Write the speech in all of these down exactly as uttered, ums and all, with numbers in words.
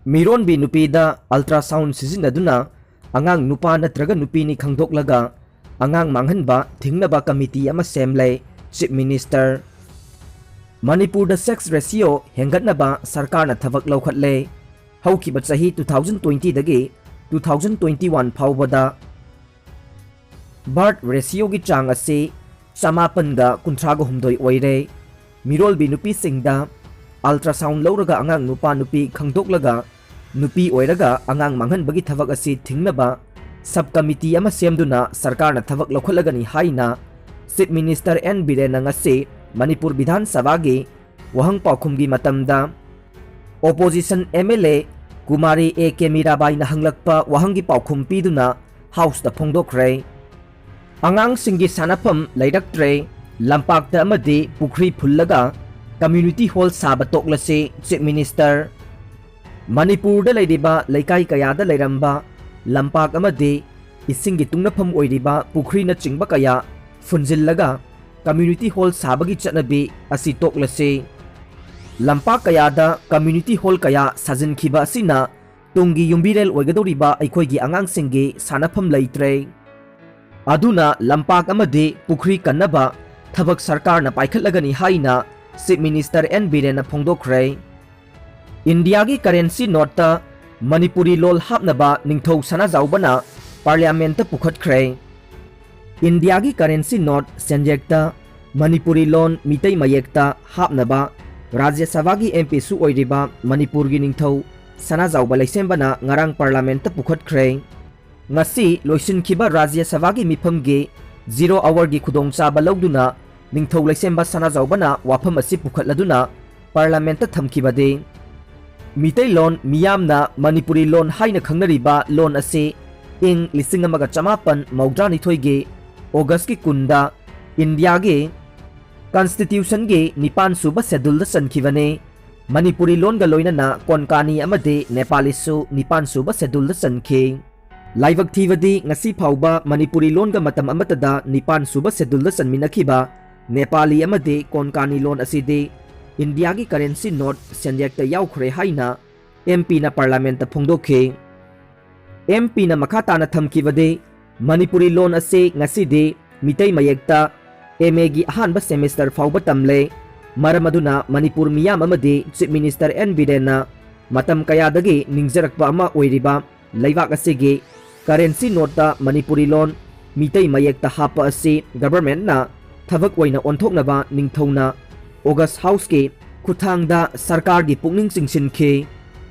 ꯃꯤꯔꯣꯟꯕꯤ ꯅꯨꯄꯤꯗ ultrasound ꯁꯤꯖꯤꯟꯅꯗꯨꯅ ꯑꯉꯥꯡ ꯅꯨꯄꯥ ꯅꯠꯇ꯭ꯔꯒ ꯅꯨꯄꯤꯅꯤ ꯈꯪꯗꯣꯛꯂꯒ ꯑꯉꯥꯡ ꯃꯥꯡꯍꯟꯕ ꯊꯤꯡꯅꯕ ꯀꯃꯤꯇꯤ ꯑꯃ ꯁꯦꯝꯂꯦ꯫ Chief Minister꯫ ꯃꯅꯤꯄꯨꯔꯗ sex ratio ꯍꯦꯟꯒꯠꯅꯕ ꯁꯔꯀꯥꯔꯅ ꯊꯕꯛ ꯂꯧꯈꯠꯂꯦ꯫ ꯍꯧꯈꯤꯕ ꯆꯍꯤ two thousand twenty ꯗꯒꯤ two thousand twenty one ꯐꯥꯎꯕꯗ birth ratio ꯒꯤ ꯆꯥꯡ ꯑꯁꯤ ꯆꯃꯥꯄꯟꯒ ꯀꯨꯟꯊ꯭ꯔꯥꯒ ꯍꯨꯝꯗꯣꯏ ꯑꯣꯏꯔꯦ꯫ ꯃꯤꯔꯣꯜꯕꯤ ꯅꯨꯄꯤꯁꯤꯡꯗ ultrasound ꯂꯧꯔꯒ ꯑꯉꯥꯡ ꯅꯨꯄꯥ ꯅꯨꯄꯤ ꯈꯪꯗꯣꯛꯂꯒ ꯅꯨꯄꯤ ꯑꯣꯏꯔꯒ ꯑꯉꯥꯡ ꯃꯥꯡꯍꯟꯕꯒꯤ ꯊꯕꯛ ꯑꯁꯤ ꯊꯤꯡꯅꯕ sub committee ꯑꯃ ꯁꯦꯝꯗꯨꯅ ꯁꯔꯀꯥꯔꯅ ꯊꯕꯛ ꯂꯧꯈꯠꯂꯒꯅꯤ ꯍꯥꯏꯅ Chief Minister N ꯕꯤꯔꯦꯟꯅ ꯉꯁꯤ ꯃꯅꯤꯄꯨꯔ ꯕꯤꯙꯥꯟ ꯁꯚꯥꯒꯤ ꯋꯥꯍꯪ ꯄꯥꯎꯈꯨꯝꯒꯤ ꯃꯇꯝꯗ opposition M L A Kumari A K ꯃꯤꯔꯥꯕꯥꯏꯅ ꯍꯪꯂꯛꯄ ꯋꯥꯍꯪꯒꯤ ꯄꯥꯎꯈꯨꯝ ꯄꯤꯗꯨꯅ House ꯇ ꯐꯣꯡꯗꯣꯛꯈ꯭ꯔꯦ꯫ ꯑꯉꯥꯡꯁꯤꯡꯒꯤ ꯁꯥꯟꯅꯐꯝ ꯂꯩꯔꯛꯇ꯭ꯔꯦ, ꯂꯝꯄꯥꯛꯇ ꯑꯃꯗꯤ ꯄꯨꯈ꯭ꯔꯤ ꯐꯨꯜꯂꯒ community hall ꯁꯥꯕ ꯇꯣꯛꯂꯁꯤ, Chief Minister꯫ ꯃꯅꯤꯄꯨꯔꯗ ꯂꯩꯔꯤꯕ ꯂꯩꯀꯥꯏ ꯀꯌꯥꯗ ꯂꯩꯔꯝꯕ ꯂꯝꯄꯥꯛ ꯑꯃꯗꯤ ꯏꯁꯤꯡꯒꯤ ꯇꯨꯡꯅꯐꯝ ꯑꯣꯏꯔꯤꯕ ꯄꯨꯈ꯭ꯔꯤꯅꯆꯤꯡꯕ ꯀꯌꯥ ꯐꯨꯟꯖꯤꯜꯂꯒ community hall ꯁꯥꯕꯒꯤ ꯆꯠꯅꯕꯤ ꯑꯁꯤ ꯇꯣꯛꯂꯁꯤ꯫ ꯂꯝꯄꯥꯛ ꯀꯌꯥꯗ community hall ꯀꯌꯥ ꯁꯥꯖꯤꯟꯈꯤꯕ ꯑꯁꯤꯅ ꯇꯨꯡꯒꯤ ꯌꯨꯝꯕꯤꯔꯦꯜ ꯑꯣꯏꯒꯗꯧꯔꯤꯕ ꯑꯩꯈꯣꯏꯒꯤ ꯑꯉꯥꯡꯁꯤꯡꯒꯤ ꯁꯥꯟꯅꯐꯝ ꯂꯩꯇ꯭ꯔꯦ꯫ ꯑꯗꯨꯅ ꯂꯝꯄꯥꯛ ꯑꯃꯗꯤ ꯄꯨꯈ꯭ꯔꯤ ꯀꯟꯅꯕ ꯊꯕꯛ ꯁꯔꯀꯥꯔꯅ ꯄꯥꯏꯈꯠꯂꯒꯅꯤ ꯍꯥꯏꯅ Chief Minister N ꯕꯤꯔꯦꯟꯅ ꯐꯣꯡꯗꯣꯛꯈ꯭ꯔꯦ꯫ ꯏꯟꯗꯤꯌꯥꯒꯤ currency note ꯇ ꯃꯅꯤꯄꯨꯔꯤ ꯂꯣꯜ ꯍꯥꯞꯅꯕ ꯅꯤꯡꯊꯧ ꯁꯅꯥꯖꯥꯎꯕꯅ Parliament ꯇ ꯄꯨꯈꯠꯈ꯭ꯔꯦ꯫ ꯏꯟꯗꯤꯌꯥꯒꯤ currency note ꯁꯦꯟꯌꯦꯛꯇ ꯃꯅꯤꯄꯨꯔꯤ ꯂꯣꯟ, ꯃꯤꯇꯩ ꯃꯌꯦꯛꯇ ꯍꯥꯞꯅꯕ ꯔꯥꯖ꯭ꯌ ꯁꯚꯥꯒꯤ M P ꯁꯨ ꯑꯣꯏꯔꯤꯕ ꯃꯅꯤꯄꯨꯔꯒꯤ ꯅꯤꯡꯊꯧ ꯁꯅꯥꯖꯥꯎꯕ ꯂꯩꯁꯦꯝꯕꯅ ꯉꯔꯥꯡ Parliament ꯇ ꯄꯨꯈꯠꯈ꯭ꯔꯦ꯫ ꯉꯁꯤ ꯂꯣꯏꯁꯤꯟꯈꯤꯕ ꯔꯥꯖ꯭ꯌ ꯁꯚꯥꯒꯤ ꯃꯤꯐꯝꯒꯤ zero hour ꯒꯤ ꯈꯨꯗꯣꯡꯆꯥꯕ ꯂꯧꯗꯨꯅ ꯅꯤꯡꯊꯧ ꯂꯩꯁꯦꯝꯕ ꯁꯅꯥꯖꯥꯎꯕꯅ ꯋꯥꯐꯝ ꯑꯁꯤ ꯄꯨꯈꯠꯂꯗꯨꯅ Parliament ꯇ ꯊꯝꯈꯤꯕꯗꯤ, ꯃꯤꯇꯩꯂꯣꯟ ꯃꯤꯌꯥꯝꯅ ꯃꯅꯤꯄꯨꯔꯤ ꯂꯣꯟ ꯍꯥꯏꯅ ꯈꯪꯅꯔꯤꯕ ꯂꯣꯟ ꯑꯁꯤ ꯏꯪ ꯂꯤꯁꯤꯡ ꯑꯃꯒ ꯆꯃꯥꯄꯟ ꯃꯧꯗ꯭ꯔꯥꯅꯤꯊꯣꯏꯒꯤ August ꯀꯤ ꯀꯨꯟꯗ ꯏꯟꯗꯤꯌꯥꯒꯤ Constitution ꯒꯤ ꯅꯤꯄꯥꯟ ꯁꯨꯕ Schedule ꯗ ꯆꯟꯈꯤꯕꯅꯤ꯫ ꯃꯅꯤꯄꯨꯔꯤ ꯂꯣꯟꯒ ꯂꯣꯏꯅꯅ ꯀꯣꯟꯀꯥꯅꯤ ꯑꯃꯗꯤ ꯅꯦꯄꯥꯂꯤꯁꯨ ꯅꯤꯄꯥꯟ ꯁꯨꯕ Schedule ꯗ ꯆꯟꯈꯤ꯫ ꯂꯥꯏꯕꯛ ꯊꯤꯕꯗꯤ, ꯉꯁꯤ ꯐꯥꯎꯕ ꯃꯅꯤꯄꯨꯔꯤ ꯂꯣꯟꯒ ꯃꯇꯝ ꯑꯃꯠꯇꯗ ꯅꯤꯄꯥꯟ ꯁꯨꯕ Schedule ꯗ ꯆꯟꯃꯤꯟꯅꯈꯤꯕ ꯅꯦꯄꯥꯂꯤ ꯑꯃꯗꯤ ꯀꯣꯟꯀꯥꯅꯤ ꯂꯣꯟ ꯑꯁꯤꯗꯤ ꯏꯟꯗꯤꯌꯥꯒꯤ currency note ꯁꯦꯟꯌꯦꯛꯇ ꯌꯥꯎꯈ꯭ꯔꯦ ꯍꯥꯏꯅ ꯑꯦꯝ ꯄꯤꯅ ꯄꯥꯔꯂꯥꯃꯦꯟꯠꯇ ꯐꯣꯡꯗꯣꯛꯈꯤ꯫ ꯑꯦꯝ ꯄꯤꯅ ꯃꯈꯥ ꯇꯥꯅ ꯊꯝꯈꯤꯕꯗꯤ, ꯃꯅꯤꯄꯨꯔꯤ ꯂꯣꯟ ꯑꯁꯤ ꯉꯁꯤꯗꯤ ꯃꯤꯇꯩ ꯃꯌꯦꯛꯇ ꯑꯦꯝ ꯑꯦꯒꯤ ꯑꯍꯥꯟꯕ ꯁꯦꯃꯤꯁꯇꯔ ꯐꯥꯎꯕ ꯇꯝꯂꯦ꯫ ꯃꯔꯝ ꯑꯗꯨꯅ ꯃꯅꯤꯄꯨꯔ ꯃꯤꯌꯥꯝ ꯑꯃꯗꯤ ꯆꯤꯐ ꯃꯤꯅꯤꯁꯇꯔ ꯑꯦꯟ ꯕꯤꯔꯦꯟꯅ ꯃꯇꯝ ꯀꯌꯥꯗꯒꯤ ꯅꯤꯡꯖꯔꯛꯄ ꯑꯃ ꯑꯣꯏꯔꯤꯕ ꯂꯩꯕꯥꯛ ꯑꯁꯤꯒꯤ ꯀꯔꯦꯟꯁꯤ ꯅꯣꯠꯇ ꯃꯅꯤꯄꯨꯔꯤ ꯂꯣꯟ ꯃꯤꯇꯩ ꯃꯌꯦꯛꯇ ꯍꯥꯞꯄ ꯑꯁꯤ ꯒꯚꯔꯟꯃꯦꯟꯠꯅ ꯊꯕꯛ ꯑꯣꯏꯅ ꯑꯣꯟꯊꯣꯛꯅꯕ ꯅꯤꯡꯊꯧꯅ ꯑꯣꯒꯁ ꯍꯥꯎꯁꯀꯤ ꯈꯨꯠꯊꯥꯡꯗ ꯁꯔꯀꯥꯔꯒꯤ ꯄꯨꯛꯅꯤꯡ ꯆꯤꯡꯁꯤꯟꯈꯤ꯫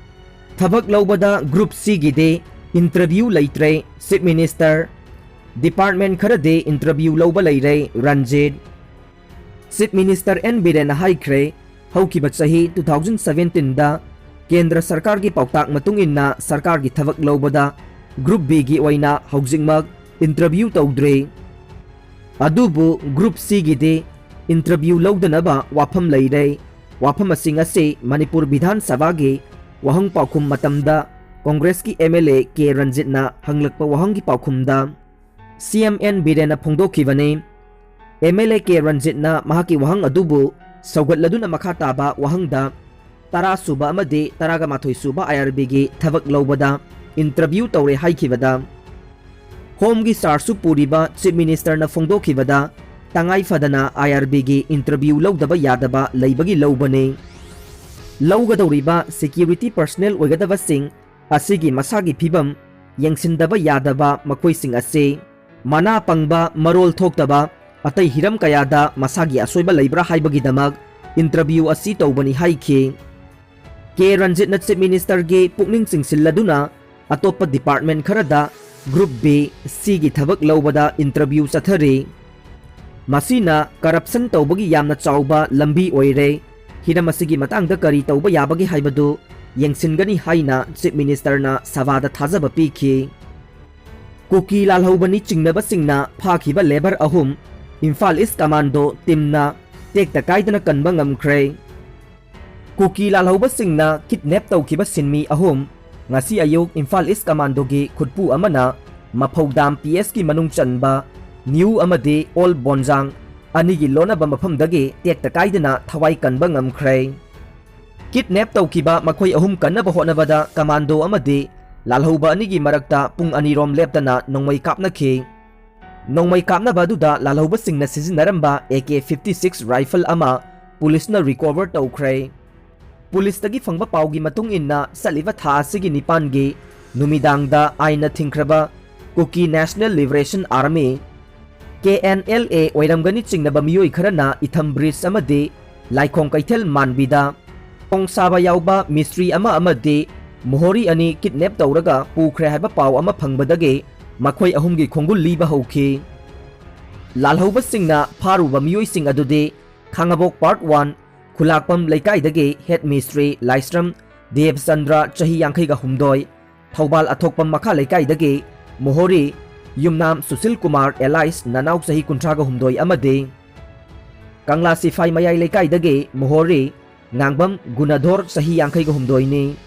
ꯊꯕꯛ ꯂꯧꯕꯗ ꯒ꯭ꯔꯨꯞ ꯁꯤꯒꯤꯗꯤ ꯏꯟꯇꯔꯚ꯭ꯌꯨ ꯂꯩꯇ꯭ꯔꯦ, ꯆꯤꯐ ꯃꯤꯅꯤꯁꯇꯔ꯫ ꯗꯤꯄꯥꯔꯠꯃꯦꯟꯠ ꯈꯔꯗꯤ ꯏꯟꯇꯔꯚ꯭ꯌꯨ ꯂꯧꯕ ꯂꯩꯔꯦ, ꯔꯟꯖꯤꯠ꯫ ꯆꯤꯐ ꯃꯤꯅꯤꯁꯇꯔ ꯑꯦꯟ ꯕꯤꯔꯦꯟꯅ ꯍꯥꯏꯈ꯭ꯔꯦ, ꯍꯧꯈꯤꯕ ꯆꯍꯤ two thousand seventeenꯗ ꯀꯦꯟꯗ꯭ꯔ ꯁꯔꯀꯥꯔꯒꯤ ꯄꯥꯎꯇꯥꯛ ꯃꯇꯨꯡ ꯏꯟꯅ ꯁꯔꯀꯥꯔꯒꯤ ꯊꯕꯛ ꯂꯧꯕꯗ ꯒ꯭ꯔꯨꯞ ꯕꯤꯒꯤ ꯑꯣꯏꯅ ꯍꯧꯖꯤꯛꯃꯛ ꯏꯟꯇꯔꯚ꯭ꯌꯨ ꯇꯧꯗ꯭ꯔꯤ꯫ ꯑꯗꯨꯕꯨ ꯒ꯭ꯔꯨꯞ ꯁꯤꯒꯤꯗꯤ ꯏꯟꯇꯔꯚ꯭ꯌꯨ ꯂꯧꯗꯅꯕ ꯋꯥꯐꯝ ꯂꯩꯔꯦ꯫ ꯋꯥꯐꯝ ꯑꯁꯤꯡ ꯑꯁꯤ ꯃꯅꯤꯄꯨꯔ ꯕꯤꯙꯥꯟ ꯁꯚꯥꯒꯤ ꯋꯥꯍꯪ ꯄꯥꯎꯈꯨꯝ ꯃꯇꯝꯗ ꯀꯣꯡꯒ꯭ꯔꯦꯁꯀꯤ ꯑꯦꯝ ꯑꯦꯜ ꯑꯦ ꯀꯦ ꯔꯟꯖꯤꯠꯅ ꯍꯪꯂꯛꯄ ꯋꯥꯍꯪꯒꯤ ꯄꯥꯎꯈꯨꯝꯗ ꯁꯤ ꯑꯦꯝ ꯑꯦꯟ ꯕꯤꯔꯦꯟꯅ ꯐꯣꯡꯗꯣꯛꯈꯤꯕꯅꯤ꯫ ꯑꯦꯝ ꯑꯦꯜ ꯑꯦ ꯀꯦ ꯔꯟꯖꯤꯠꯅ ꯃꯍꯥꯛꯀꯤ ꯋꯥꯍꯪ ꯑꯗꯨꯕꯨ ꯁꯧꯒꯠꯂꯗꯨꯅ ꯃꯈꯥ ꯇꯥꯕ ꯋꯥꯍꯪꯗ ꯇꯔꯥ ꯁꯨꯕ ꯑꯃꯗꯤ ꯇꯔꯥꯒ ꯃꯥꯊꯣꯏ ꯁꯨꯕ ꯑꯥꯏ ꯑꯥꯔ ꯕꯤꯒꯤ ꯊꯕꯛ ꯂꯧꯕꯗ ꯏꯟꯇꯔꯚ꯭ꯌꯨ ꯇꯧꯔꯦ ꯍꯥꯏꯈꯤꯕꯗ, ꯍꯣꯝꯒꯤ ꯆꯥꯔꯖꯁꯨ ꯄꯨꯔꯤꯕ ꯆꯤꯐ ꯃꯤꯅꯤꯁꯇꯔꯅ ꯐꯣꯡꯗꯣꯛꯈꯤꯕꯗ, ꯇꯉꯥꯏ ꯐꯗꯅ ꯑꯥꯏ ꯑꯥꯔ ꯕꯤꯒꯤ ꯏꯟꯇꯔꯚ꯭ꯌꯨ ꯂꯧꯗꯕ ꯌꯥꯗꯕ ꯂꯩꯕꯒꯤ ꯂꯧꯕꯅꯤ꯫ ꯂꯧꯒꯗꯧꯔꯤꯕ ꯁꯦꯀ꯭ꯌꯨꯔꯤꯇꯤ ꯄꯔꯁꯅꯦꯜ ꯑꯣꯏꯒꯗꯕꯁꯤꯡ ꯑꯁꯤꯒꯤ ꯃꯁꯥꯒꯤ ꯐꯤꯕꯝ ꯌꯦꯡꯁꯤꯟꯗꯕ ꯌꯥꯗꯕ ꯃꯈꯣꯏꯁꯤꯡ ꯑꯁꯤ ꯃꯅꯥ ꯄꯪꯕ, ꯃꯔꯣꯜ ꯊꯣꯛꯇꯕ, ꯑꯇꯩ ꯍꯤꯔꯝ ꯀꯌꯥꯗ ꯃꯁꯥꯒꯤ ꯑꯁꯣꯏꯕ ꯂꯩꯕ꯭ꯔꯥ ꯍꯥꯏꯕꯒꯤꯗꯃꯛ ꯏꯟꯇꯔꯚ꯭ꯌꯨ ꯑꯁꯤ ꯇꯧꯕꯅꯤ ꯍꯥꯏꯈꯤ꯫ ꯀꯦ ꯔꯟꯖꯤꯠꯅ ꯆꯤꯐ ꯃꯤꯅꯤꯁꯇꯔꯒꯤ ꯄꯨꯛꯅꯤꯡ ꯆꯤꯡꯁꯤꯜꯂꯗꯨꯅ ꯑꯇꯣꯞꯄ ꯗꯤꯄꯥꯔꯠꯃꯦꯟꯠ ꯈꯔꯗ ꯒ꯭ꯔꯨꯞ ꯕꯤ, ꯁꯤꯒꯤ ꯊꯕꯛ ꯂꯧꯕꯗ ꯏꯟꯇꯔꯚ꯭ꯌꯨ ꯆꯠꯊꯔꯤ꯫ ꯃꯁꯤꯅ ꯀꯔꯞꯁꯟ ꯇꯧꯕꯒꯤ ꯌꯥꯝꯅ ꯆꯥꯎꯕ ꯂꯝꯕꯤ ꯑꯣꯏꯔꯦ꯫ ꯍꯤꯔꯝ ꯑꯁꯤꯒꯤ ꯃꯇꯥꯡꯗ ꯀꯔꯤ ꯇꯧꯕ ꯌꯥꯕꯒꯦ ꯍꯥꯏꯕꯗꯨ ꯌꯦꯡꯁꯤꯟꯒꯅꯤ ꯍꯥꯏꯅ ꯆꯤꯐ ꯃꯤꯅꯤꯁꯇꯔꯅ ꯁꯚꯥꯗ ꯊꯥꯖꯕ ꯄꯤꯈꯤ꯫ ꯀꯨꯀꯤ ꯂꯥꯜꯍꯧꯕꯅꯤ ꯆꯤꯡꯅꯕꯁꯤꯡꯅ ꯐꯥꯈꯤꯕ ꯂꯦꯕꯔ ꯑꯍꯨꯝ ꯏꯝꯐꯥꯜ ꯏꯁ ꯀꯃꯥꯟꯗꯣ ꯇꯤꯝꯅ ꯇꯦꯛꯇ ꯀꯥꯏꯗꯅ ꯀꯟꯕ ꯉꯝꯈ꯭ꯔꯦ꯫ ꯀꯨꯀꯤ ꯂꯥꯜꯍꯧꯕꯁꯤꯡꯅ ꯀꯤꯗꯅꯦꯞ ꯇꯧꯈꯤꯕ ꯁꯤꯟꯃꯤ ꯑꯍꯨꯝ ꯉꯁꯤ ꯑꯌꯨꯛ ꯏꯝꯐꯥꯜ ꯏꯁ ꯀꯃꯥꯟꯗꯣꯒꯤ ꯈꯨꯠꯄꯨ ꯑꯃꯅ ꯃꯐꯧꯗꯥꯝ ꯄꯤ ꯑꯦꯁꯀꯤ ꯃꯅꯨꯡ ꯆꯟꯕ ꯅ꯭ꯌꯨ ꯑꯃꯗꯤ ꯑꯣꯜ ꯕꯣꯟꯖꯥꯡ ꯑꯅꯤꯒꯤ ꯂꯣꯟꯅꯕ ꯃꯐꯝꯗꯒꯤ ꯇꯦꯛꯇ ꯀꯥꯏꯗꯅ ꯊꯋꯥꯏ ꯀꯟꯕ ꯉꯝꯈ꯭ꯔꯦ꯫ Kidnap ꯇꯧꯈꯤꯕ ꯃꯈꯣꯏ ꯑꯍꯨꯝ ꯀꯟꯅꯕ ꯍꯣꯠꯅꯕꯗ ꯀꯃꯥꯟꯗꯣ ꯑꯃꯗꯤ ꯂꯥꯜꯍꯧꯕ ꯑꯅꯤꯒꯤ ꯃꯔꯛꯇ ꯄꯨꯡ ꯑꯅꯤꯔꯣꯝ ꯂꯦꯞꯇꯅ ꯅꯣꯡꯃꯩ ꯀꯥꯞꯅꯈꯤ꯫ ꯅꯣꯡꯃꯩ ꯀꯥꯞꯅꯕ ꯑꯗꯨꯗ ꯂꯥꯜꯍꯧꯕꯁꯤꯡꯅ ꯁꯤꯖꯤꯟꯅꯔꯝꯕ A K fifty six rifle ꯑꯃ ꯄꯨꯂꯤꯁꯅ recover ꯇꯧꯈ꯭ꯔꯦ꯫ ꯄꯨꯂꯤꯁꯇꯒꯤ ꯐꯪꯕ ꯄꯥꯎꯒꯤ ꯃꯇꯨꯡ ꯏꯟꯅ, ꯆꯠꯂꯤꯕ ꯊꯥ ꯑꯁꯤꯒꯤ ꯅꯤꯄꯥꯟꯒꯤ ꯅꯨꯃꯤꯗꯥꯡꯗ ꯑꯥꯏꯟꯅ ꯊꯤꯡꯈ꯭ꯔꯕ Kuki National Liberation Army, K N L A, ꯑꯣꯏꯔꯝꯒꯅꯤ ꯆꯤꯡꯅꯕ ꯃꯤꯑꯣꯏ ꯈꯔꯅ ꯏꯊꯝ ꯕ꯭ꯔꯤꯖ ꯑꯃꯗꯤ ꯂꯥꯏꯈꯣꯡ ꯀꯩꯊꯦꯜ ꯃꯥꯟꯕꯤꯗ ꯊꯣꯡ ꯁꯥꯕ ꯌꯥꯎꯕ ꯃꯤꯁꯇ꯭ꯔꯤ ꯑꯃ ꯑꯃꯗꯤ ꯃꯣꯍꯣꯔꯤ ꯑꯅꯤ ꯀꯤꯗꯅꯦꯞ ꯇꯧꯔꯒ ꯄꯨꯈ꯭ꯔꯦ ꯍꯥꯏꯕ ꯄꯥꯎ ꯑꯃ ꯐꯪꯕꯗꯒꯤ ꯃꯈꯣꯏ ꯑꯍꯨꯝꯒꯤ ꯈꯣꯡꯒꯨꯜ ꯂꯤꯕ ꯍꯧꯈꯤ꯫ ꯂꯥꯜꯍꯧꯕꯁꯤꯡꯅ ꯐꯥꯔꯨꯕ ꯃꯤꯑꯣꯏꯁꯤꯡ ꯑꯗꯨꯗꯤ ꯈꯥꯉꯕꯣꯛ Part One, ꯈꯨꯂꯥꯛꯄꯝ ꯂꯩꯀꯥꯏꯗꯒꯤ ꯍꯦꯗ ꯃꯤꯁꯇ꯭ꯔꯤ ꯂꯥꯏꯁ꯭ꯔꯝ ꯗꯦꯕꯆꯟꯗ꯭ꯔ, ꯆꯍꯤ ꯌꯥꯡꯈꯩꯒ ꯍꯨꯝꯗꯣꯏ, ꯊꯧꯕꯥꯜ ꯑꯊꯣꯛꯄꯝ ꯃꯈꯥ ꯂꯩꯀꯥꯏꯗꯒꯤ ꯃꯣꯍꯣꯔꯤ ꯌꯨꯝꯅꯥꯝ ꯁꯨꯁꯤꯜ ꯀꯨꯃꯥꯔ alias ꯅꯅꯥꯎ, ꯆꯍꯤ ꯀꯨꯟꯊ꯭ꯔꯥꯒ ꯍꯨꯝꯗꯣꯏ, ꯑꯃꯗꯤ ꯀꯪꯂꯥ ꯁꯤꯐꯥꯏ ꯃꯌꯥꯏ ꯂꯩꯀꯥꯏꯗꯒꯤ ꯃꯣꯍꯣꯔꯤ ꯉꯥꯡꯕꯝ ꯒꯨꯅꯥꯙꯣꯔ, ꯆꯍꯤ ꯌꯥꯡꯈꯩꯒ ꯍꯨꯝꯗꯣꯏꯅꯤ꯫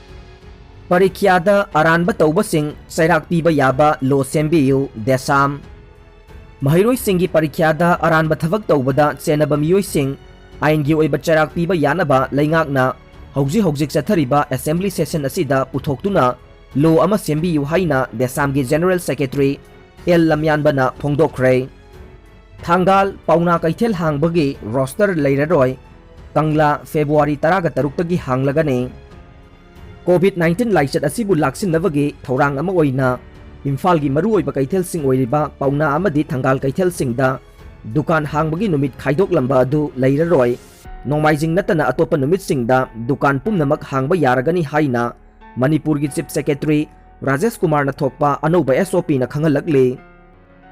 ꯄꯔꯤꯈ꯭ꯌꯥꯗ ꯑꯔꯥꯟꯕ ꯇꯧꯕꯁꯤꯡ ꯆꯩꯔꯥꯛ ꯄꯤꯕ ꯌꯥꯕ ꯂꯣ ꯁꯦꯝꯕꯤꯌꯨ, ꯗꯦꯁꯥꯝ꯫ ꯃꯍꯩꯔꯣꯏꯁꯤꯡꯒꯤ ꯄꯔꯤꯈ꯭ꯌꯥꯗ ꯑꯔꯥꯟꯕ ꯊꯕꯛ ꯇꯧꯕꯗ ꯆꯦꯟꯅꯕ ꯃꯤꯑꯣꯏꯁꯤꯡ ꯑꯥꯏꯟꯒꯤ ꯑꯣꯏꯕ ꯆꯩꯔꯥꯛ ꯄꯤꯕ ꯌꯥꯅꯕ ꯂꯩꯉꯥꯛꯅ ꯍꯧꯖꯤꯛ ꯍꯧꯖꯤꯛ ꯆꯠꯊꯔꯤꯕ assembly session ꯑꯁꯤꯗ ꯄꯨꯊꯣꯛꯇꯨꯅ ꯂꯣ ꯑꯃ ꯁꯦꯝꯕꯤꯌꯨ ꯍꯥꯏꯅ ꯗꯦꯁꯥꯝꯒꯤ General Secretary ꯑꯦꯜ ꯂꯝꯌꯥꯟꯕꯅ ꯐꯣꯡꯗꯣꯛꯈ꯭ꯔꯦ꯫ ꯊꯥꯡꯒꯥꯜ ꯄꯥꯎꯅꯥ ꯀꯩꯊꯦꯜ ꯍꯥꯡꯕꯒꯤ roster ꯂꯩꯔꯔꯣꯏ꯫ ꯀꯪꯂꯥ, ꯐꯦꯕ꯭ꯔꯨꯋꯥꯔꯤ ꯇꯔꯥꯒ ꯇꯔꯨꯛꯇꯒꯤ ꯍꯥꯡꯂꯒꯅꯤ꯫ COVID nineteen ꯂꯥꯏꯆꯠ ꯑꯁꯤꯕꯨ ꯂꯥꯛꯁꯤꯟꯅꯕꯒꯤ ꯊꯧꯔꯥꯡ ꯑꯃ ꯑꯣꯏꯅ ꯏꯝꯐꯥꯜꯒꯤ ꯃꯔꯨꯑꯣꯏꯕ ꯀꯩꯊꯦꯜꯁꯤꯡ ꯑꯣꯏꯔꯤꯕ ꯄꯥꯎꯅꯥ ꯑꯃꯗꯤ ꯊꯪꯒꯥꯜ ꯀꯩꯊꯦꯜꯁꯤꯡꯗ ꯗꯨꯀꯥꯟ ꯍꯥꯡꯕꯒꯤ ꯅꯨꯃꯤꯠ ꯈꯥꯏꯗꯣꯛꯂꯝꯕ ꯑꯗꯨ ꯂꯩꯔꯔꯣꯏ꯫ ꯅꯣꯡꯃꯥꯏꯖꯤꯡ ꯅꯠꯇꯅ ꯑꯇꯣꯞꯄ ꯅꯨꯃꯤꯠꯁꯤꯡꯗ ꯗꯨꯀꯥꯟ ꯄꯨꯝꯅꯃꯛ ꯍꯥꯡꯕ ꯌꯥꯔꯒꯅꯤ ꯍꯥꯏꯅ ꯃꯅꯤꯄꯨꯔꯒꯤ Chief Secretary ꯔꯥꯖꯦꯁ ꯀꯨꯃꯥꯔꯅ ꯊꯣꯛꯄ ꯑꯅꯧꯕ S O P ꯅ ꯈꯪꯍꯜꯂꯛꯂꯤ꯫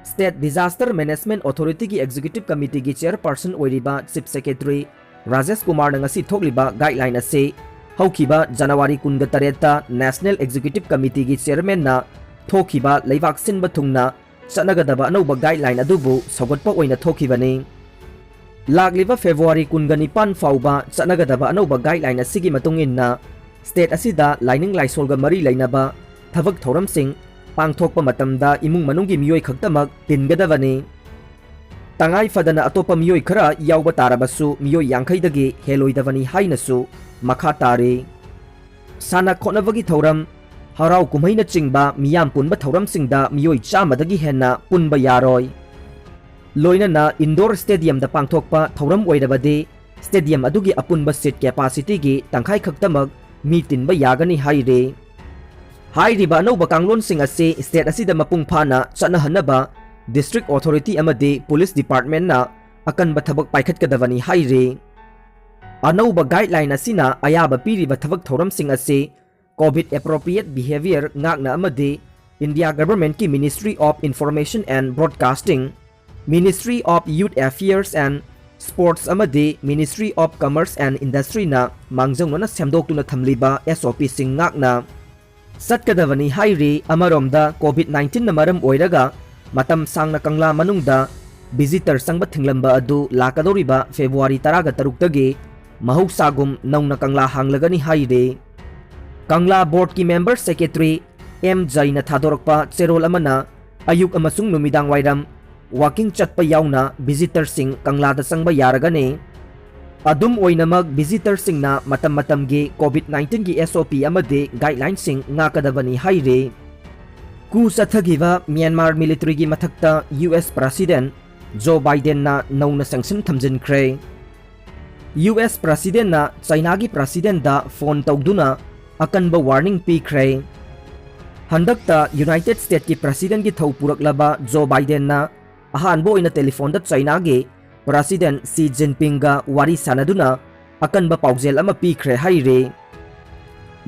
State Disaster Management Authority ꯒꯤ Executive Committee ꯒꯤ Chairperson ꯑꯣꯏꯔꯤꯕ Chief Secretary ꯔꯥꯖꯦꯁ ꯀꯨꯃꯥꯔꯅ ꯉꯁꯤ ꯊꯣꯛꯂꯤꯕ guideline ꯑꯁꯤ ꯍꯧꯈꯤꯕ ꯖꯅꯋꯥꯔꯤ ꯀꯨꯟꯒ ꯇꯔꯦꯠꯇ National Executive Committee ꯒꯤ Chairman ꯅ ꯊꯣꯛꯈꯤꯕ ꯂꯩꯕꯥꯛ ꯁꯤꯟꯕ ꯊꯨꯡꯅ ꯆꯠꯅꯒꯗꯕ ꯑꯅꯧꯕ guideline ꯑꯗꯨꯕꯨ ꯁꯧꯒꯠꯄ ꯑꯣꯏꯅ ꯊꯣꯛꯈꯤꯕꯅꯤ꯫ ꯂꯥꯛꯂꯤꯕ ꯐꯦꯕ꯭ꯔꯨꯋꯥꯔꯤ ꯀꯨꯟꯒ ꯅꯤꯄꯥꯟ ꯐꯥꯎꯕ ꯆꯠꯅꯒꯗꯕ ꯑꯅꯧꯕ guideline ꯑꯁꯤꯒꯤ ꯃꯇꯨꯡ ꯏꯟꯅ, state ꯑꯁꯤꯗ ꯂꯥꯏꯅꯤꯡ ꯂꯥꯏꯁꯣꯜꯒ ꯃꯔꯤ ꯂꯩꯅꯕ ꯊꯕꯛ ꯊꯧꯔꯝꯁꯤꯡ ꯄꯥꯡꯊꯣꯛꯄ ꯃꯇꯝꯗ ꯏꯃꯨꯡ ꯃꯅꯨꯡꯒꯤ ꯃꯤꯑꯣꯏ ꯈꯛꯇꯃꯛ ꯇꯤꯟꯒꯗꯕꯅꯤ꯫ ꯇꯉꯥꯏ ꯐꯗꯅ ꯑꯇꯣꯞꯄ ꯃꯤꯑꯣꯏ ꯈꯔ ꯌꯥꯎꯕ ꯇꯥꯔꯕꯁꯨ, ꯃꯤꯑꯣꯏ ꯌꯥꯡꯈꯩꯗꯒꯤ ꯍꯦꯜꯂꯣꯏꯗꯕꯅꯤ ꯍꯥꯏꯅꯁꯨ ꯃꯈꯥ ꯇꯥꯔꯤ꯫ ꯁꯥꯟꯅ ꯈꯣꯠꯅꯕꯒꯤ ꯊꯧꯔꯝ, ꯍꯔꯥꯎ ꯀꯨꯝꯍꯩꯅꯆꯤꯡꯕ ꯃꯤꯌꯥꯝ ꯄꯨꯟꯕ ꯊꯧꯔꯝꯁꯤꯡꯗ ꯃꯤꯑꯣꯏ ꯆꯥꯝꯃꯗꯒꯤ ꯍꯦꯟꯅ ꯄꯨꯟꯕ ꯌꯥꯔꯣꯏ꯫ ꯂꯣꯏꯅꯅ indoor stadiumꯗ ꯄꯥꯡꯊꯣꯛꯄ ꯊꯧꯔꯝ ꯑꯣꯏꯔꯕꯗꯤ stadium ꯑꯗꯨꯒꯤ ꯑꯄꯨꯟꯕ seat capacityꯒꯤ ꯇꯪꯈꯥꯏ ꯈꯛꯇꯃꯛ ꯃꯤ ꯇꯤꯟꯕ ꯌꯥꯒꯅꯤ ꯍꯥꯏꯔꯤ꯫ ꯍꯥꯏꯔꯤꯕ ꯑꯅꯧꯕ ꯀꯥꯡꯂꯣꯟꯁꯤꯡ ꯑꯁꯤ state ꯑꯁꯤꯗ ꯃꯄꯨꯡ ꯐꯥꯅ ꯆꯠꯅꯍꯟꯅꯕ district authority ꯑꯃꯗꯤ police departmentꯅ ꯑꯀꯟꯕ ꯊꯕꯛ ꯄꯥꯏꯈꯠꯀꯗꯕꯅꯤ ꯍꯥꯏꯔꯤ꯫ ꯑꯅꯧꯕ guideline ꯑꯁꯤꯅ ꯑꯌꯥꯕ ꯄꯤꯔꯤꯕ ꯊꯕꯛ ꯊꯧꯔꯝꯁꯤꯡ ꯑꯁꯤ COVID appropriate behavior ꯉꯥꯛꯅ ꯑꯃꯗꯤ India governmentꯀꯤ Ministry of Information and Broadcasting, Ministry of Youth Affairs and Sports ꯑꯃꯗꯤ Ministry of Commerce and Industryꯅ ꯃꯥꯡꯖꯧꯅꯅ ꯁꯦꯝꯗꯣꯛꯇꯨꯅ ꯊꯝꯂꯤꯕ SOPꯁꯤꯡ ꯉꯥꯛꯅ ꯆꯠꯀꯗꯕꯅꯤ ꯍꯥꯏꯔꯤ꯫ ꯑꯃꯔꯣꯝꯗ COVID nineteenꯅ ꯃꯔꯝ ꯑꯣꯏꯔꯒ ꯃꯇꯝ ꯁꯥꯡꯅ ꯀꯪꯂꯥ ꯃꯅꯨꯡꯗ visitor ꯆꯪꯕ ꯊꯤꯡꯂꯝꯕ ꯑꯗꯨ ꯂꯥꯛꯀꯗꯧꯔꯤꯕ February ꯇꯔꯥꯒ ꯇꯔꯨꯛꯇꯒꯤ ꯃꯍꯧꯁꯥꯒꯨꯝ ꯅꯧꯅ ꯀꯪꯂꯥ ꯍꯥꯡꯂꯒꯅꯤ ꯍꯥꯏꯔꯤ꯫ ꯀꯪꯂꯥ boardꯀꯤ member secretary M ꯖꯩꯅ ꯊꯥꯗꯣꯔꯛꯄ ꯆꯦꯔꯣꯜ ꯑꯃꯅ ꯑꯌꯨꯛ ꯑꯃꯁꯨꯡ ꯅꯨꯃꯤꯗꯥꯡ ꯋꯥꯏꯔꯝ walking ꯆꯠꯄ ꯌꯥꯎꯅ visitorꯁꯤꯡ ꯀꯪꯂꯥꯗ ꯆꯪꯕ ꯌꯥꯔꯒꯅꯤ꯫ ꯑꯗꯨꯝ ꯑꯣꯏꯅꯃꯛ visitorꯁꯤꯡꯅ ꯃꯇꯝ ꯃꯇꯝꯒꯤ COVID nineteenꯒꯤ SOP ꯑꯃꯗꯤ guidelineꯁꯤꯡ ꯉꯥꯛꯀꯗꯕꯅꯤ ꯍꯥꯏꯔꯤ꯫ Coup ꯆꯠꯊꯈꯤꯕ Myanmar militaryꯒꯤ ꯃꯊꯛꯇ US President Joe Bidenꯅ ꯅꯧꯅ sanction ꯊꯝꯖꯤꯟꯈ꯭ꯔꯦ꯫ US Presidentꯅ Chinaꯒꯤ Presidentꯗ phone ꯇꯧꯗꯨꯅ ꯑꯀꯟꯕ warning ꯄꯤꯈ꯭ꯔꯦ꯫ ꯍꯟꯗꯛꯇ United Statesꯀꯤ Presidentꯀꯤ ꯊꯧ ꯄꯨꯔꯛꯂꯕ Joe Bidenꯅ ꯑꯍꯥꯟꯕ ꯑꯣꯏꯅ telephoneꯗ Chinaꯒꯤ President Xi Jinpingꯒ ꯋꯥꯔꯤ ꯁꯥꯟꯅꯗꯨꯅ ꯑꯀꯟꯕ ꯄꯥꯎꯖꯦꯜ ꯑꯃ ꯄꯤꯈ꯭ꯔꯦ ꯍꯥꯏꯔꯤ꯫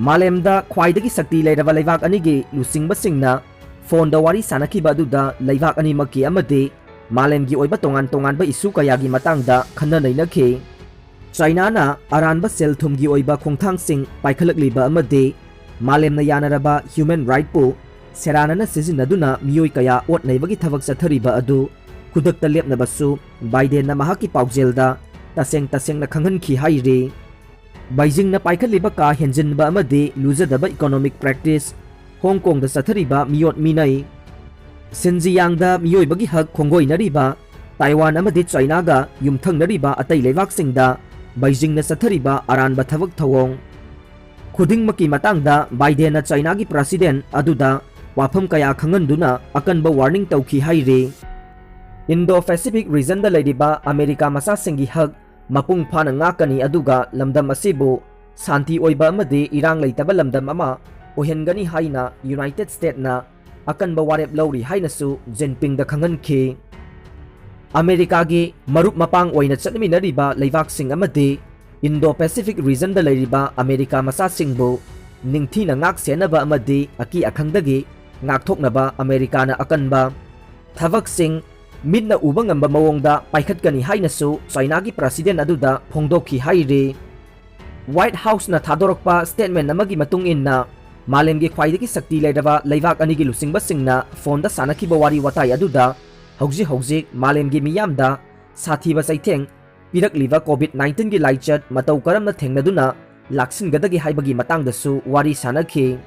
ꯃꯥꯂꯦꯝꯗ ꯈ꯭ꯋꯥꯏꯗꯒꯤ ꯁꯛꯇꯤ ꯂꯩꯔꯕ ꯂꯩꯕꯥꯛ ꯑꯅꯤꯒꯤ ꯂꯨꯆꯤꯡꯕꯁꯤꯡꯅ phoneꯗ ꯋꯥꯔꯤ ꯁꯥꯟꯅꯈꯤꯕ ꯑꯗꯨꯗ ꯂꯩꯕꯥꯛ ꯑꯅꯤꯃꯛꯀꯤ ꯑꯃꯗꯤ ꯃꯥꯂꯦꯝꯒꯤ ꯑꯣꯏꯕ ꯇꯣꯉꯥꯟ ꯇꯣꯉꯥꯟꯕ issue ꯀꯌꯥꯒꯤ ꯃꯇꯥꯡꯗ ꯈꯟꯅ ꯅꯩꯅꯈꯤ꯫ Chinaꯅ ꯑꯔꯥꯟꯕ ꯁꯦꯜ ꯊꯨꯝꯒꯤ ꯑꯣꯏꯕ ꯈꯣꯡꯊꯥꯡꯁꯤꯡ ꯄꯥꯏꯈꯠꯂꯛꯂꯤꯕ ꯑꯃꯗꯤ ꯃꯥꯂꯦꯝꯅ ꯌꯥꯅꯔꯕ human rightꯄꯨ ꯁꯦꯔꯥꯟꯅꯅ ꯁꯤꯖꯤꯟꯅꯗꯨꯅ ꯃꯤꯑꯣꯏ ꯀꯌꯥ ꯑꯣꯠ ꯅꯩꯕꯒꯤ ꯊꯕꯛ ꯆꯠꯊꯔꯤꯕ ꯑꯗꯨ ꯈꯨꯗꯛꯇ ꯂꯦꯞꯅꯕꯁꯨ Bidenꯅ ꯃꯍꯥꯛꯀꯤ ꯄꯥꯎꯖꯦꯜꯗ ꯇꯁꯦꯡ ꯇꯁꯦꯡꯅ ꯈꯪꯍꯟꯈꯤ ꯍꯥꯏꯔꯤ꯫ Beijingꯅ ꯄꯥꯏꯈꯠꯂꯤꯕ ꯀꯥ ꯍꯦꯟꯖꯤꯟꯕ ꯑꯃꯗꯤ ꯂꯨꯖꯗꯕ economic practice Hong Kongꯗ ꯆꯠꯊꯔꯤꯕ ꯃꯤꯑꯣꯠ ꯃꯤꯅꯩ, Xinjiangꯗ ꯃꯤꯑꯣꯏꯕꯒꯤ ꯍꯛ ꯈꯣꯡꯒꯣꯏꯅꯔꯤꯕ Taiwan ꯑꯃꯗꯤ Chinaꯒ ꯌꯨꯝꯊꯪꯅꯔꯤꯕ ꯑꯇꯩ ꯂꯩꯕꯥꯛꯁꯤꯡꯗ ꯕꯩꯖꯤꯡꯅ ꯆꯠꯊꯔꯤꯕ ꯑꯔꯥꯟꯕ ꯊꯕꯛ ꯊꯧꯑꯣꯡ ꯈꯨꯗꯤꯡꯃꯛꯀꯤ ꯃꯇꯥꯡꯗ ꯕꯥꯏꯗꯦꯟꯅ ꯆꯥꯏꯅꯥꯒꯤ ꯄ꯭ꯔꯁꯤꯗꯦꯟ ꯑꯗꯨꯗ ꯋꯥꯐꯝ ꯀꯌꯥ ꯈꯪꯍꯟꯗꯨꯅ ꯑꯀꯟꯕ ꯋꯥꯔꯅꯤꯡ ꯇꯧꯈꯤ ꯍꯥꯏꯔꯤ꯫ ꯏꯟꯗꯣ ꯄꯦꯁꯤꯐꯤꯛ ꯔꯤꯖꯟꯗ ꯂꯩꯔꯤꯕ ꯑꯃꯦꯔꯤꯀꯥ ꯃꯆꯥꯁꯤꯡꯒꯤ ꯍꯛ ꯃꯄꯨꯡ ꯐꯥꯅ ꯉꯥꯛꯀꯅꯤ, ꯑꯗꯨꯒ ꯂꯝꯗꯝ ꯑꯁꯤꯕꯨ ꯁꯥꯟꯇꯤ ꯑꯣꯏꯕ ꯑꯃꯗꯤ ꯏꯔꯥꯡ ꯂꯩꯇꯕ ꯂꯝꯗꯝ ꯑꯃ ꯑꯣꯏꯍꯟꯒꯅꯤ ꯍꯥꯏꯅ ꯌꯨꯅꯥꯏꯇꯦꯗ ꯁ꯭ꯇꯦꯠꯅ ꯑꯀꯟꯕ ꯋꯥꯔꯦꯞ ꯂꯧꯔꯤ ꯍꯥꯏꯅꯁꯨ ꯖꯤꯟꯄꯤꯡꯗ ꯈꯪꯍꯟꯈꯤ꯫ ꯑꯃꯦꯔꯤꯀꯥꯒꯤ ꯃꯔꯨꯞ ꯃꯄꯥꯡ ꯑꯣꯏꯅ ꯆꯠꯃꯤꯟꯅꯔꯤꯕ ꯂꯩꯕꯥꯛꯁꯤꯡ ꯑꯃꯗꯤ ꯏꯟꯗꯣ ꯄꯦꯁꯤꯐꯤꯛ ꯔꯤꯖꯟꯗ ꯂꯩꯔꯤꯕ ꯑꯃꯦꯔꯤꯀꯥ ꯃꯆꯥꯁꯤꯡꯕꯨ ꯅꯤꯡꯊꯤꯅ ꯉꯥꯛ ꯁꯦꯟꯅꯕ ꯑꯃꯗꯤ ꯑꯀꯤ ꯑꯈꯪꯗꯒꯤ ꯉꯥꯛꯊꯣꯛꯅꯕ ꯑꯃꯦꯔꯤꯀꯥꯅ ꯑꯀꯟꯕ ꯊꯕꯛꯁꯤꯡ ꯃꯤꯠꯅ ꯎꯕ ꯉꯝꯕ ꯃꯑꯣꯡꯗ ꯄꯥꯏꯈꯠꯀꯅꯤ ꯍꯥꯏꯅꯁꯨ ꯆꯥꯏꯅꯥꯒꯤ ꯄ꯭ꯔꯁꯤꯗꯦꯟ ꯑꯗꯨꯗ ꯐꯣꯡꯗꯣꯛꯈꯤ ꯍꯥꯏꯔꯤ꯫ ꯋꯥꯏꯠ ꯍꯥꯎꯁꯅ ꯊꯥꯗꯣꯔꯛꯄ ꯁ꯭ꯇꯦꯠꯃꯦꯟ ꯑꯃꯒꯤ ꯃꯇꯨꯡ ꯏꯟꯅ, ꯃꯥꯂꯦꯝꯒꯤ ꯈ꯭ꯋꯥꯏꯗꯒꯤ ꯁꯛꯇꯤ ꯂꯩꯔꯕ ꯂꯩꯕꯥꯛ ꯑꯅꯤꯒꯤ ꯂꯨꯆꯤꯡꯕꯁꯤꯡꯅ ꯐꯣꯟꯗ ꯁꯥꯟꯅꯈꯤꯕ ꯋꯥꯔꯤ ꯋꯥꯇꯥꯏ ꯑꯗꯨꯗ ꯍꯧꯖꯤꯛ ꯍꯧꯖꯤꯛ ꯃꯥꯂꯦꯝꯒꯤ ꯃꯤꯌꯥꯝꯗ ꯁꯥꯊꯤꯕ ꯆꯩꯊꯦꯡ ꯄꯤꯔꯛꯂꯤꯕ ꯀꯣꯚꯤꯗ ꯅꯥꯏꯟꯇꯤꯟꯒꯤ ꯂꯥꯏꯆꯠ ꯃꯇꯧ ꯀꯔꯝꯅ ꯊꯦꯡꯅꯗꯨꯅ ꯂꯥꯛꯁꯤꯟꯒꯗꯒꯦ ꯍꯥꯏꯕꯒꯤ ꯃꯇꯥꯡꯗꯁꯨ ꯋꯥꯔꯤ ꯁꯥꯟꯅꯈꯤ꯫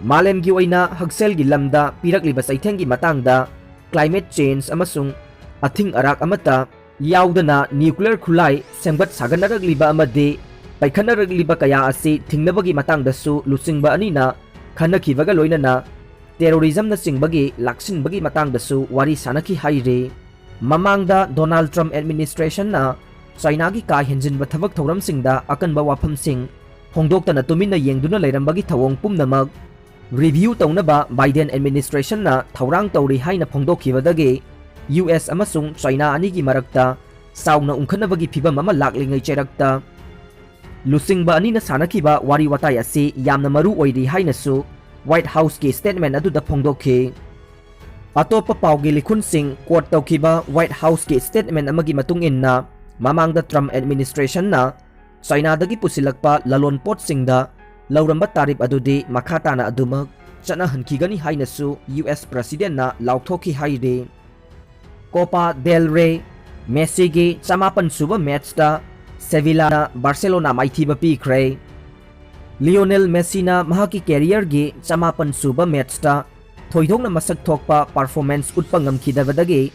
ꯃꯥꯂꯦꯝꯒꯤ ꯑꯣꯏꯅ ꯍꯛꯁꯦꯜꯒꯤ ꯂꯝꯗ ꯄꯤꯔꯛꯂꯤꯕ ꯆꯩꯊꯦꯡꯒꯤ ꯃꯇꯥꯡꯗ, ꯀ꯭ꯂꯥꯏꯃꯦꯠ ꯆꯦꯟꯖ ꯑꯃꯁꯨꯡ ꯑꯊꯤꯡ ꯑꯔꯥꯛ ꯑꯃꯠꯇ ꯌꯥꯎꯗꯅ ꯅ꯭ꯌꯨꯀ꯭ꯂꯤꯌꯔ ꯈꯨꯠꯂꯥꯏ ꯁꯦꯝꯒꯠ ꯁꯥꯒꯠꯅꯔꯛꯂꯤꯕ ꯑꯃꯗꯤ ꯄꯩꯈꯠꯅꯔꯛꯂꯤꯕ ꯀꯌꯥ ꯑꯁꯤ ꯊꯤꯡꯅꯕꯒꯤ ꯃꯇꯥꯡꯗꯁꯨ ꯂꯨꯆꯤꯡꯕ ꯑꯅꯤꯅ ꯈꯟꯅꯈꯤꯕꯒ ꯂꯣꯏꯅꯅ ꯇꯦꯔꯣꯔꯤꯖꯝꯅꯆꯤꯡꯕꯒꯤ ꯂꯥꯛꯁꯤꯟꯕꯒꯤ ꯃꯇꯥꯡꯗꯁꯨ ꯋꯥꯔꯤ ꯁꯥꯟꯅꯈꯤ ꯍꯥꯏꯔꯤ꯫ ꯃꯃꯥꯡꯗ ꯗꯣꯅꯥꯜꯗ ꯇ꯭ꯔꯝꯞ ꯑꯦꯗꯃꯤꯅꯤꯁꯇ꯭ꯔꯦꯁꯟꯅ ꯆꯥꯏꯅꯥꯒꯤ ꯀꯥ ꯍꯦꯟꯖꯤꯟꯕ ꯊꯕꯛ ꯊꯧꯔꯝꯁꯤꯡꯗ ꯑꯀꯟꯕ ꯋꯥꯐꯝꯁꯤꯡ ꯐꯣꯡꯗꯣꯛꯇꯅ ꯇꯨꯃꯤꯟꯅ ꯌꯦꯡꯗꯨꯅ ꯂꯩꯔꯝꯕꯒꯤ ꯊꯧꯑꯣꯡ ꯄꯨꯝꯅꯃꯛ ꯔꯤꯚꯤꯌꯨ ꯇꯧꯅꯕ ꯕꯥꯏꯗꯦꯟ ꯑꯦꯗꯃꯤꯅꯤꯁꯇ꯭ꯔꯦꯁꯟꯅ ꯊꯧꯔꯥꯡ ꯇꯧꯔꯤ ꯍꯥꯏꯅ ꯐꯣꯡꯗꯣꯛꯈꯤꯕꯗꯒꯤ ꯌꯨ ꯑꯦꯁ ꯑꯃꯁꯨꯡ ꯆꯥꯏꯅꯥ ꯑꯅꯤꯒꯤ ꯃꯔꯛꯇ ꯆꯥꯎꯅ ꯎꯪꯈꯠꯅꯕꯒꯤ ꯐꯤꯚꯝ ꯑꯃ ꯂꯥꯛꯂꯤꯉꯩ ꯆꯩꯔꯛꯇ ꯂꯨꯆꯤꯡꯕ ꯑꯅꯤꯅ ꯁꯥꯟꯅꯈꯤꯕ ꯋꯥꯔꯤ ꯋꯥꯇꯥꯏ ꯑꯁꯤ ꯌꯥꯝꯅ ꯃꯔꯨ ꯑꯣꯏꯔꯤ ꯍꯥꯏꯅꯁꯨ ꯋꯥꯏꯠ ꯍꯥꯎꯁꯀꯤ ꯁ꯭ꯇꯦꯠꯃꯦꯟ ꯑꯗꯨꯗ ꯐꯣꯡꯗꯣꯛꯈꯤ꯫ ꯑꯇꯣꯞꯄ ꯄꯥꯎꯒꯤ ꯂꯤꯈꯨꯟꯁꯤꯡ ꯀꯣꯠ ꯇꯧꯈꯤꯕ ꯋꯥꯏꯠ ꯍꯥꯎꯁꯀꯤ ꯁ꯭ꯇꯦꯠꯃꯦꯟ ꯑꯃꯒꯤ ꯃꯇꯨꯡ ꯏꯟꯅ, ꯃꯃꯥꯡꯗ ꯇ꯭ꯔꯝꯞ ꯑꯦꯗꯃꯤꯅꯤꯁꯇ꯭ꯔꯦꯁꯟꯅ ꯆꯥꯏꯅꯥꯗꯒꯤ ꯄꯨꯁꯤꯜꯂꯛꯄ ꯂꯂꯣꯟ ꯄꯣꯠꯁꯤꯡꯗ ꯂꯧꯔꯝꯕ ꯇꯥꯔꯤꯐ ꯑꯗꯨꯗꯤ ꯃꯈꯥ ꯇꯥꯅ ꯑꯗꯨꯃꯛ ꯆꯠꯅꯍꯟꯈꯤꯒꯅꯤ ꯍꯥꯏꯅꯁꯨ ꯌꯨ ꯑꯦꯁ ꯄ꯭ꯔꯁꯤꯗꯦꯟꯅ ꯂꯥꯎꯊꯣꯛꯈꯤ ꯍꯥꯏꯔꯤ꯫ ꯀꯣꯄꯥ ꯗꯦꯜ ꯔꯦ, ꯃꯦꯁꯤꯒꯤ ꯆꯃꯥꯄꯟ ꯁꯨꯕ ꯃꯦꯠꯆꯇ ꯁꯦꯚꯤꯂꯥꯅ ꯕꯥꯔꯁꯦꯂꯣꯅꯥ ꯃꯥꯏꯊꯤꯕ ꯄꯤꯈ꯭ꯔꯦ꯫ ꯂꯤꯑꯣꯅꯦꯜ ꯃꯦꯁꯤꯅ ꯃꯍꯥꯛꯀꯤ ꯀꯦꯔꯤꯌꯔꯒꯤ ꯆꯃꯥꯄꯟ ꯁꯨꯕ ꯃꯦꯠꯆꯇ ꯊꯣꯏꯗꯣꯛꯅ ꯃꯁꯛ ꯊꯣꯛꯄ ꯄꯔꯐꯣꯔꯃꯦꯟꯁ ꯎꯠꯄ ꯉꯝꯈꯤꯗꯕꯗꯒꯤ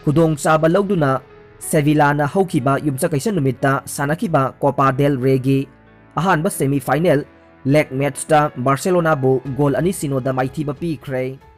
ꯈꯨꯗꯣꯡꯆꯥꯕ ꯂꯧꯗꯨꯅ ꯁꯦꯚꯤꯂꯥꯅ ꯍꯧꯈꯤꯕ ꯌꯨꯝꯁꯀꯩꯁ ꯅꯨꯃꯤꯠꯇ ꯁꯥꯟꯅꯈꯤꯕ ꯀꯣꯄꯥ ꯗꯦꯜ ꯔꯦꯒꯤ ꯑꯍꯥꯟꯕ semi final leg matchꯇ ꯕꯥꯔꯁꯦꯂꯣꯅꯥꯕꯨ ꯒꯣꯜ ꯑꯅꯤ ꯁꯤꯅꯣꯗ ꯃꯥꯏꯊꯤꯕ ꯄꯤꯈ꯭ꯔꯦ꯫